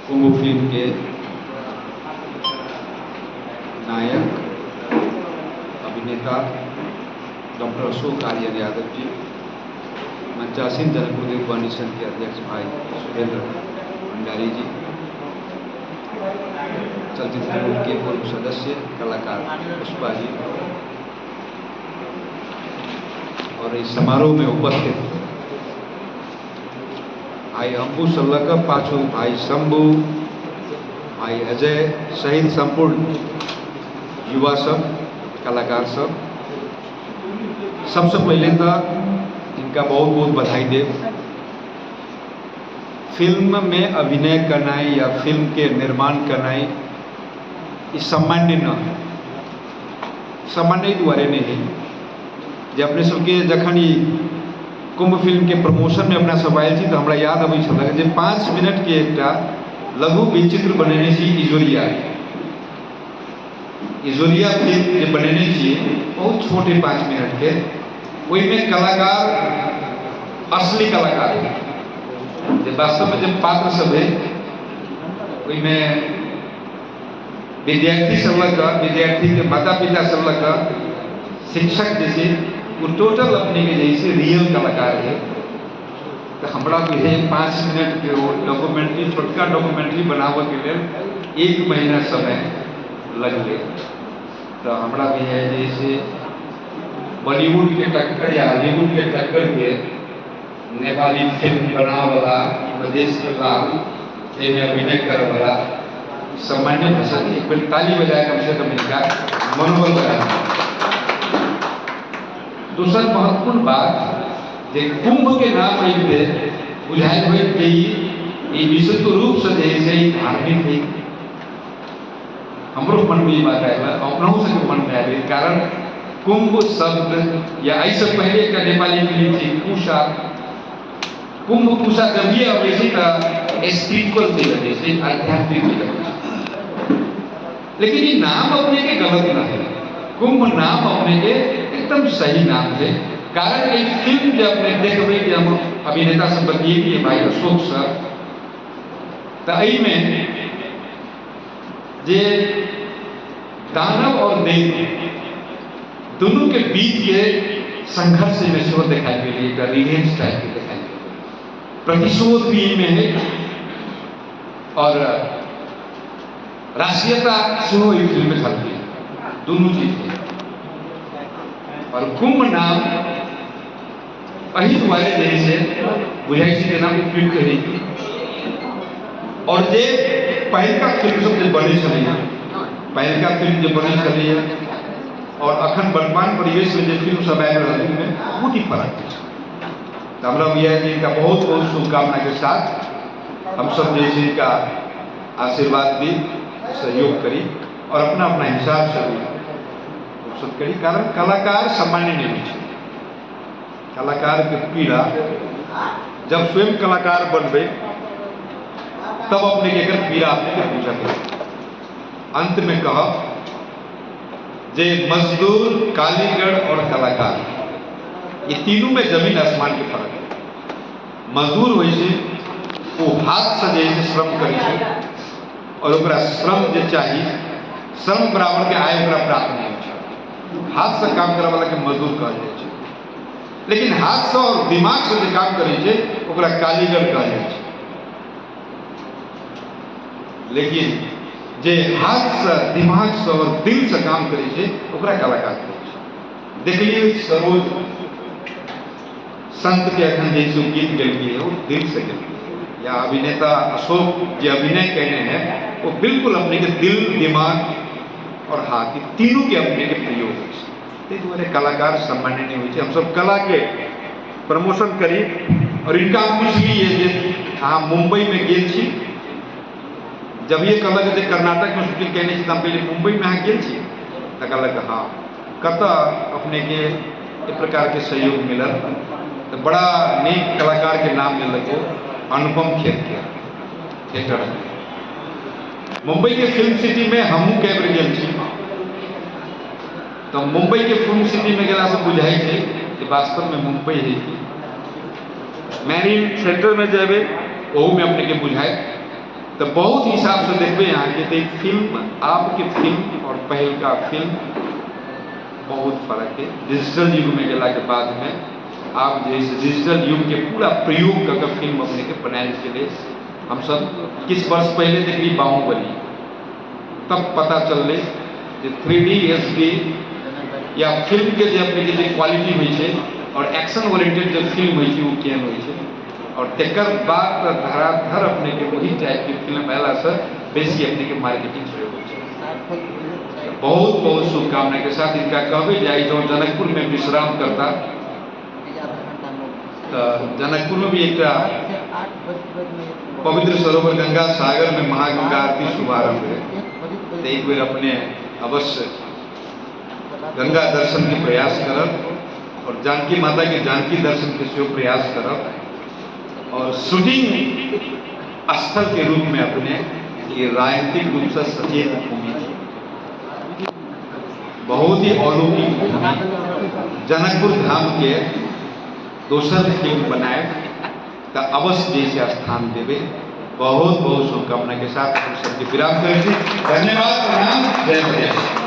Kumbh film के नायक अभिनेता doctor Ashok Aryan Yadav ji, मंचासीन जनकपुरदेव foundation के अध्यक्ष भाई सुरेंद्र भंडारी जी, चलचित्र बोर्ड के पूर्व सदस्य कलाकार पुष्पा जी और इस समारोह में उपस्थित भाई अम्बू से लऽ कऽ पाछू भाई शंभू, भाई अजय सहित सम्पूर्ण युवा सब, कलाकार सब, सबसे पहले तो इनका बहुत बहुत बधाई देव। फिल्म में अभिनय करनाइ या फिल्म के निर्माण करनाइ ई सामान्य न है। सामान्य एहि दुआरे नहि है जे अपने सबके जखन ई कुंभ फिल्म के प्रमोशन में अपना सब आयल छी तऽ हमरा याद अबै छल जे 5 मिनट के एकटा लघु विचित्र बनेने छी इजोरिया। इजोरिया फिल्म जे बनेने छी बहुत छोट है 5 मिनट के, ओहिमे कलाकार असली कलाकार है जे वास्तव में जे पात्र सब है ओहिमे विद्यार्थी सब लऽ कऽ, विद्यार्थी के माता पिता सब लऽ कऽ, शिक्षक जे छै ओ टोटल अपने के जे छै रियल कलाकार है। तऽ हमरा बुझाइए 5 मिनट के ओ डॉक्यूमेंट्री, छोटका डॉक्यूमेंट्री बनाबऽ के लेल 1 महीना समय लगलै। तऽ हमरा बुझाइए जे से बॉलीवुड के टक्कर या हॉलीवुड के टक्कर के नेपाली फिल्म बनाबऽवला, मधेश के लाल एहिमे अभिनय करऽवला सामान्य भाषा एक बेर ताली बजाय कम से कम इनका मनोबल बढ़ा। दोसर महत्वपूर्ण बात जे कुंभ के नाम अबिते बुझाइत होइत जे ई विशुद्ध रूप से जे है से धार्मिक है। हमरो मन में ई बात आयल, अपनहु सबके मन में आयल, कारण कुंभ शब्द या एहिसँ पहिले एकटा नेपाली फिल्म छै कुशा। कुंभ कुशा जब भी अबै छै तऽ स्पिरिचुअल चीज लगै छै, आध्यात्मिक चीज लगै छै। लेकिन ई नाम अपने के गलत न है, कुंभ नाम अपने के एकदम सही नाम है। कारण ई फिल्म जे अपने देखबै जे हम अभिनेता सब बतिएलियै भाई अशोक सर, तऽ एहिमे जे दानव और देव दुनू के बीच के संघर्ष में सेहो देखाइ गेलै, एकटा रिवेंज टाइप के देखाइ गेलै, प्रतिशोध भी एहिमे है और राष्ट्रीयता सेहो एहि फिल्म में झलकै, दुनू चीज है। और कुंभ नाम एहि दुआरे जे है से बुझाइ छै जेना उपयुक्त है। और जे पहिलका फिल्म सब जे बनै छलैए, पहिलका फिल्म जे बनै छलैए और अखन वर्तमान परिवेश में जे फिल्म सब आबि रहल है ओहिमे बहुत ही फर्क छै। तऽ हमरा बुझाइए जे इनका बहुत बहुत शुभकामना के साथ हम सब जे छै इनका आशीर्वाद दी, सहयोग करी और अपना अपना हिसाब से भी उपसत करी। कारण कलाकार सामान्य नहीं होइ छै, कलाकार के पीड़ा जब स्वयं कलाकार बनबै तब अपने के एकर पीड़ा अपने के बुझत। अंत में कहब जे मजदूर, कारीगर और कलाकार ये तीनों में जमीन आसमान के फर्क है। मजदूर होइ छै ओ हाथ से जे छै श्रम करै छै और ओकरा श्रम जे चाही श्रम बराबर के आय ओकरा प्राप्त नहीं होइ छै। हाथ से काम करऽ वाला के मजदूर कहल जाइ छै, लेकिन हाथ से और दिमाग से जे काम करै छै ओकरा कारीगर कहल जाइ छै। लेकिन जे हाथ से, दिमाग से और दिल से काम करै छै ओकरा कलाकार कहै छै। देखलियै सरोज संत के अखन जे छै गीत गेलकै ओ दिल से गेलकै, या अभिनेता अशोक जे अभिनय केने है वो बिल्कुल अपने के दिल, दिमाग और हाथ ये तीनों के अपने के प्रयोग होइ छै। ताहि दुआरे कलाकार सामान्य नहीं होइ छै। हमसब कला के प्रमोशन करी। और इनका हम पुछलियै जे अहाँ मुंबई में गेल छी, जब ये कहलक जे कर्नाटक में शूटिंग केने छी तऽ हम कहलियै मुंबई में अहाँ गेल छी, तऽ कहलक हाँ। कतऽ अपने के एहि प्रकार के सहयोग मिलल? तऽ बड़ा नीक कलाकार के नाम लेलक ओ अनुपम खेर के थिएटर। मुंबई के फिल्म सिटी में हमहूँ कए बेर गेल छी, तऽ मुंबई के फिल्म सिटी में गेलासँ बुझाइ छै जे वास्तव में मुंबई है कि। मैरीन सेंटर में जेबै ओहूमे अपने के बुझायत। तऽ बहुत हिसाबसँ देखबै अहाँके तऽ ई फिल्म आबके फिल्म आओर पहिलका फिल्म बहुत फर्क है। डिजिटल युगमे गेलाके बादमे आब जे है से डिजिटल युगके पूरा प्रयोग कऽ कऽ फिल्म अपनेके बनायल गेलै। हमसब किछु वर्ष पहिले देखली बाहुबली, तब पता चललै जे 3D HD या फिल्मके जे अपनेके जे क्वालिटी होइ छै आओर एक्शन ओरिएंटेड जे फिल्म होइ छै ओ केहन होइ छै। आओर तकर बाद तऽ धराधर अपनेके ओही टाइपके फिल्म अयलासँ बेसी अपनेके मार्केटिंग सेहो होइ छै। बहुत बहुत शुभकामना के साथ इनका कहबै जे आइ जँ जनकपुरमे विश्राम करता तऽ जनकपुरमे भी एकटा पवित्र सरोवर गंगा सागरमे महागंगा आरती शुभारंभ है, तऽ एक बेर अपने अवश्य गंगा दर्शन के प्रयास करब और जानकी माता के जानकी दर्शन के सेहो प्रयास करब और शूटिंग स्थल के रूप में अपने ये राजनीतिक रूप से सचेत भूमि छै, बहुत ही अलौकिक भूमि जनकपुर धाम के दोसर फिल्म बनाए तऽ अवश्य जे छै स्थान देबै। बहुत बहुत शुभकामना के साथ हम सबके विराम करै छी। धन्यवाद, प्रणाम, जय मधेश।